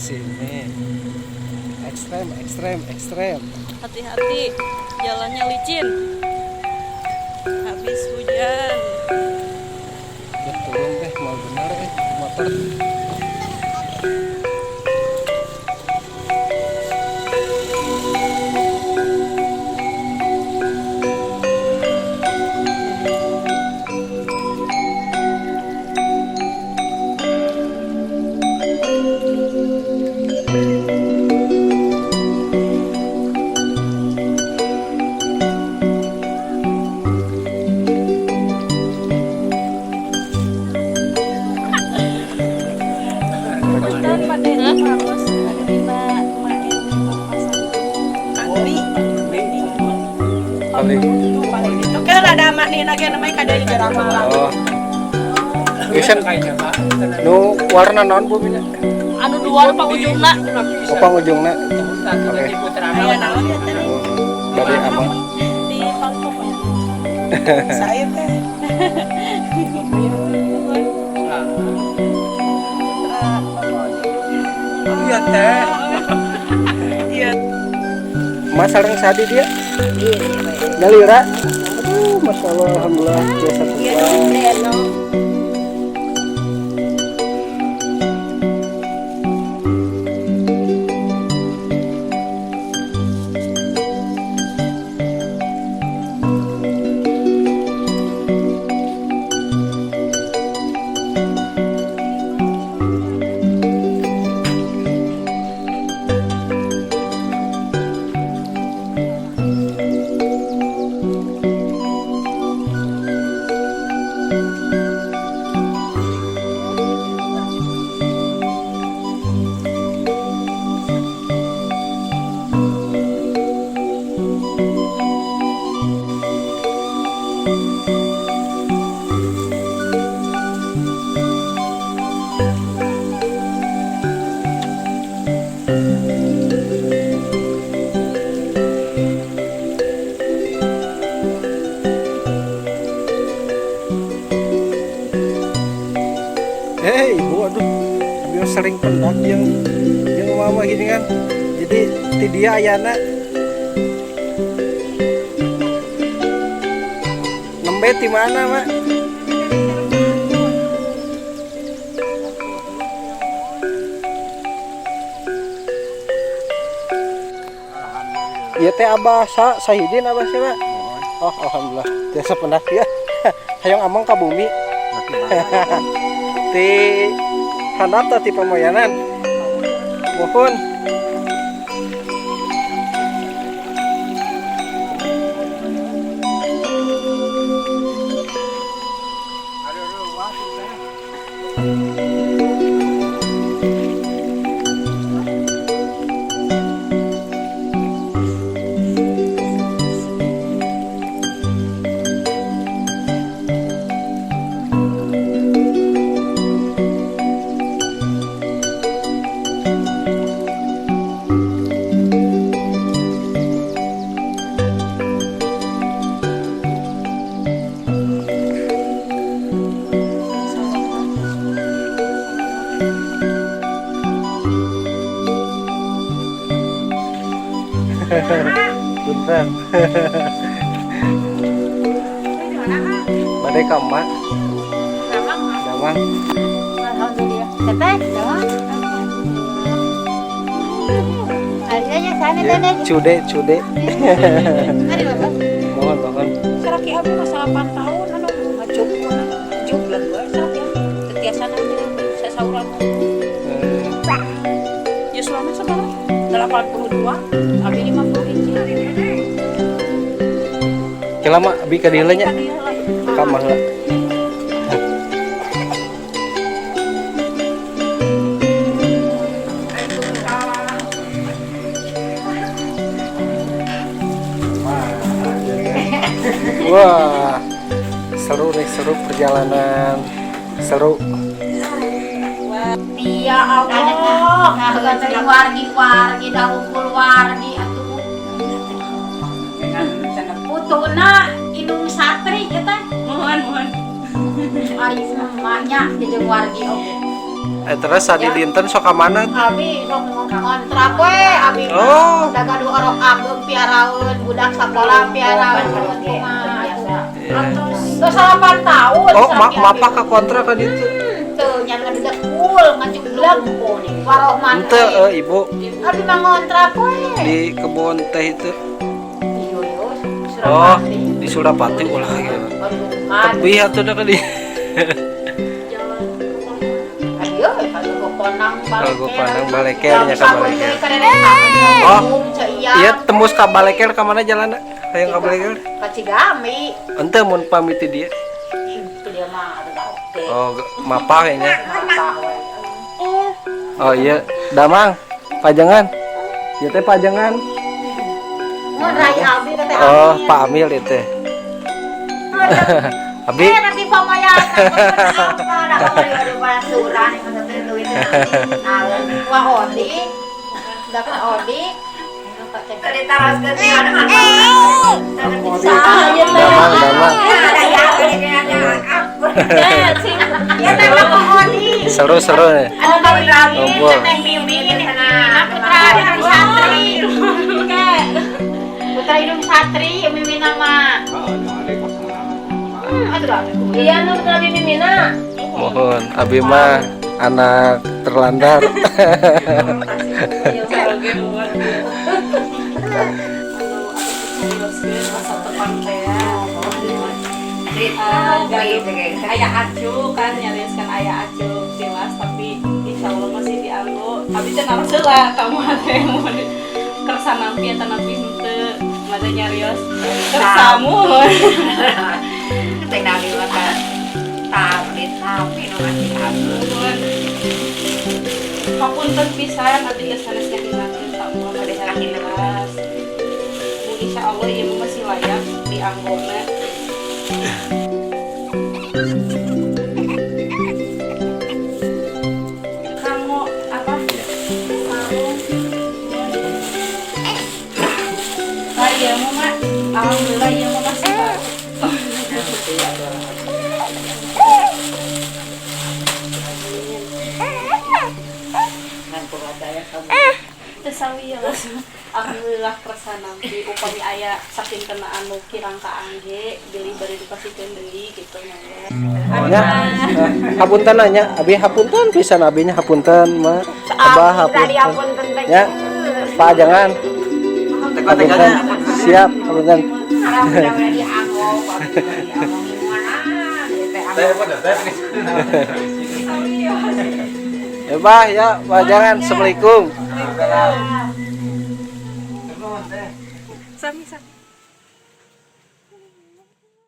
Sini. Ekstrem, ekstrem, ekstrem. Hati-hati, jalannya licin. Habis hujan. Udah turun deh, mau bener motor. Oh. Bisa nu warna naon bumina? Anu dua pangujungna. Oh, pangujungna. Oke. Dari apa? Di pangkok. Saya teh. Iya teh. Iya. Mas sareng sadi dia? Nyalira. Aduh, masya Allah, alhamdulillah biasa semua. Ibu, aduh, dia sering pendak yang mama gini kan. Jadi ti dia ayana nembe ti mana, Mak? Ieu teh Abah Sahidin Abah sih, Mak? Oh, alhamdulillah. Biasa pendak ya. Hayang amang ka bumi. Ti handap ti Pamoyanan. Mohon. Bentar. Badai ka emak. Damang. Alhamdulillah. Teteh, damang. Akhirnya sana teteh. Cude, cude. Mari Bapak. Mohon, mohon. Salaki abi mah 8 tahun anu ngajuk ngajuk lah gua salaki abi. Tetiasan sasauran. Ya suami sabaraha? 82, abi 50 hiji. Kela mah abi ka dieu nya. Ka mah heula. Wah, seru nih, seru perjalanan, seru. Ya Allah, nah, wargi-wargi, dahukul wargi, atuh. Putuna indung satri kita. Mohon, mohon. Ari mamanya jeung wargi oge. Terus adi dinten sok ka mana? Abi sok ngontrak we abi mah. Oh. Da gaduh orok ageung piaraeun budak sakola piaraeun mah. Iya. Geus 8 tahun. Oh, mapa ka kontrak ka ditu. Teu nya ngedekul ngajubleg warohman. Henteu ibu Abi mah ngontrak we. di kebun teh itu. Iyo yo. Oh, di Surapati ulah gitu. Tepi atuh da ka di. Ayo, kalau konang Kalau konang baleker nya ka baleker. Oh. Oh, Iya tembus ka baleker ka mana jalanna? Hayang ka baleker. Ka Cigami. Henteu mun pamit di dia. Itu dia mah ada oke. Oh, mapa kayaknya. Mapah we. Oh iya, Damang, pajangan. Ieu teh pajangan. Mun rai abi teh. Oh, Pak Amil itu. Abi, Nanti pamayan apa dah ada pasuran duit. Wah Odi. Dapat Odi. Damang, Damang. Seru-seru nih. Ngobrol. Putra Hidung Satri. Putra Hidung Satri Mimin nama. Iya nu putra Mimina. Mohon, Abi mah anak terlantar. Ayah acu kan nyarioskan ayah acu tilas tapi insya Allah masih dianggo. Abi teh naros heula kamu teh mun kersa nampi eta nampi henteu mada nyarios kersamu. Papunten pisan abdi teh sanes nyahinakeun ka Allah bade tilas. Mun insya Allah ieu masih layak dianggona. Kamu apa? Sarung. Nah, iya mah, alhamdulillah iya mah masih baru. Teu sawios. Alhamdulillah kersa nampi upami aya saking kena anu kirang kaangge bilih bari dipasikeun deui gitu mah. Ya, hapunten nya, abi hapunten pisan abinya hapunten mah. Abah hapunten. Ya, Pak jangan. Hapunten. Siap, hapunten. Ya, Bah, ya, Pak jangan. Assalamualaikum. Sami sami.